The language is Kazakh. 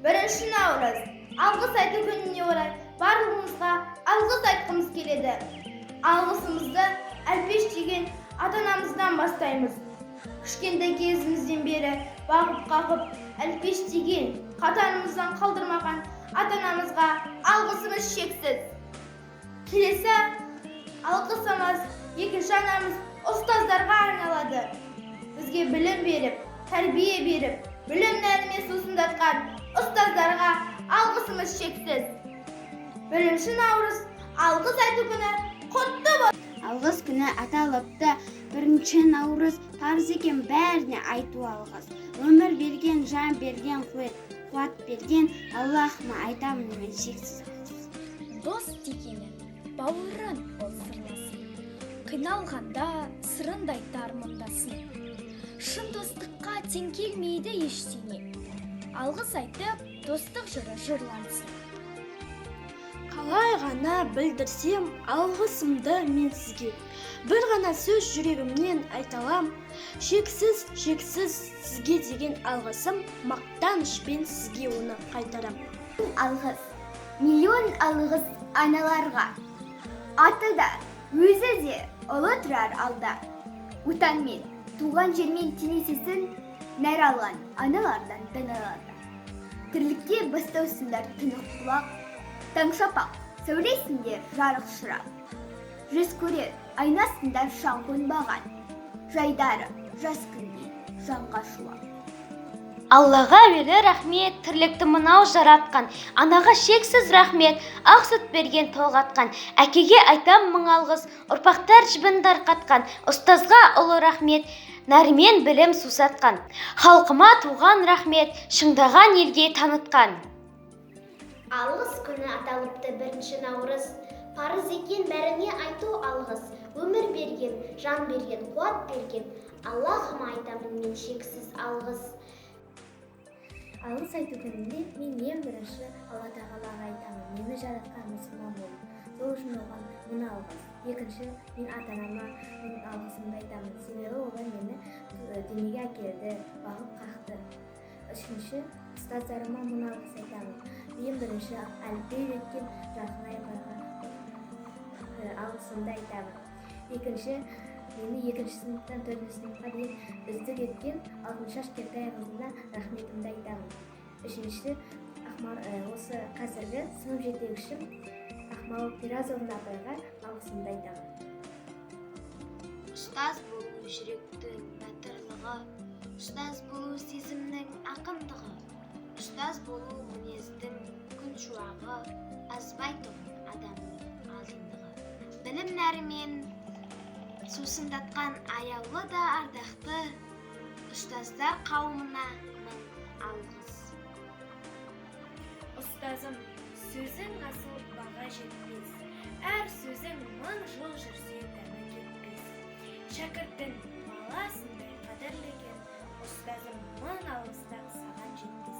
1 наурыз алғыс айту күніне орай барлығыңызға алғыс айтқымыз келеді. Алғысымызды әлпештеген ата-анамыздан бастаймыз. Кішкентай кезімізден бері бағып қағып, әлпештеген, қатарымыздан қалдырмаған ата-анамызға алғысымыз шексіз. Келесі алғысымыз екінші анамыз ұстаздарға арналады. Бізге білім беріп, тәрбие беріп, білім нәрімен сусындатқан ұстаздарға алғысымыз шексіз. 1 наурыз алғыс айту күні құтты болсын! Алғыс күні аталыпты 1 наурыз. Парыз екен бәріне айту алғыс. Өмір берген, жан берген, қуат берген Аллахыма айтамын мен шексіз алғыс. Дос дегені бауырың, ол сырласың, қиналғанда сырыңды айтар мұңдасың. Шын достыққа тең келмейді ештеңе. Алғыс айтып, достық жыры жырлансын. Қалай ғана білдірсем алғысымды мен сізге? Бір ғана сөз жүрегімнен айта алам: шексіз, шексіз сізге деген алғысым, мақтанышпен сізге оны қайтарам. Алғыс, миллион алғыс аналарға. Аты да, өзі де ұлы тұрар алда. Отанмен, туған жермен теңесесін нәр алған аналардан, даналардан. Тірлікке бастаусыңдар тұнық бұлақ, таң шапақ сәулесіңдер, жарық шырақ. Жүз көрер айнасыңдар, шаң қонбаған, жайдары жас күндей жанға шуақ. Аллаға әуелі рахмет, тірлікті мынау жаратқан. Анаға шексіз рахмет, ақ сүт берген, толғатқан. Әкеге айтам мың алғыс, ұрпақтар жібін тарқатқан. Ұстазға ұлы рахмет, нәрімен білім сусатқан. Халқыма туған рахмет, шыңдаған елге танытқан. Алғыс күні аталыпты 1 наурыз. Парыз екен бәріне айту алғыс. Өмір берген, жан берген, қуат берген Аллахыма айтамын мен шексіз алғыс. Алғыс айту күнінде мен ең бірінші Алла Тағалаға айтамын, мені жаратқан, мұсылман болып, сол үшін оған мың алғыс. Екінші, мен ата анама мың алғысымды айтамын, себебі олар мені дүниеге әкелді, бағып қақты. Үшінші, ұстаздарыма мың алғыс айтамын. Ең бірінші әліпби үйреткен Жарқынай апайға алғысымды айтамын. Екінші, мені екінші сыныптан төртінші сыныпқа дейін үздік еткен Алтыншаш Кертайқызына рахметімді айтамын. Үшінші, Ақмар, осы қазіргі сынып жетекшім Ақмарал Пиразовна апайға алғысымды айтамын. Ұстаз болу — жүректің батырлығы, ұстаз болу — сезімнің ақындығы, ұстаз болу — мінездің күн шуағы, азбайтұғын адамның алтындығы. Білім нәрімен сусындатқан аяулы да ардақты ұстаздар қауымына мың алғыс. Ұстазым, сөзің асыл, баға жетпес, әр сөзің мың жыл жүрсе, дәмі кетпес. Шәкіртін баласындай қадірлеген ұстазым, мың алғыстан саған жетпес.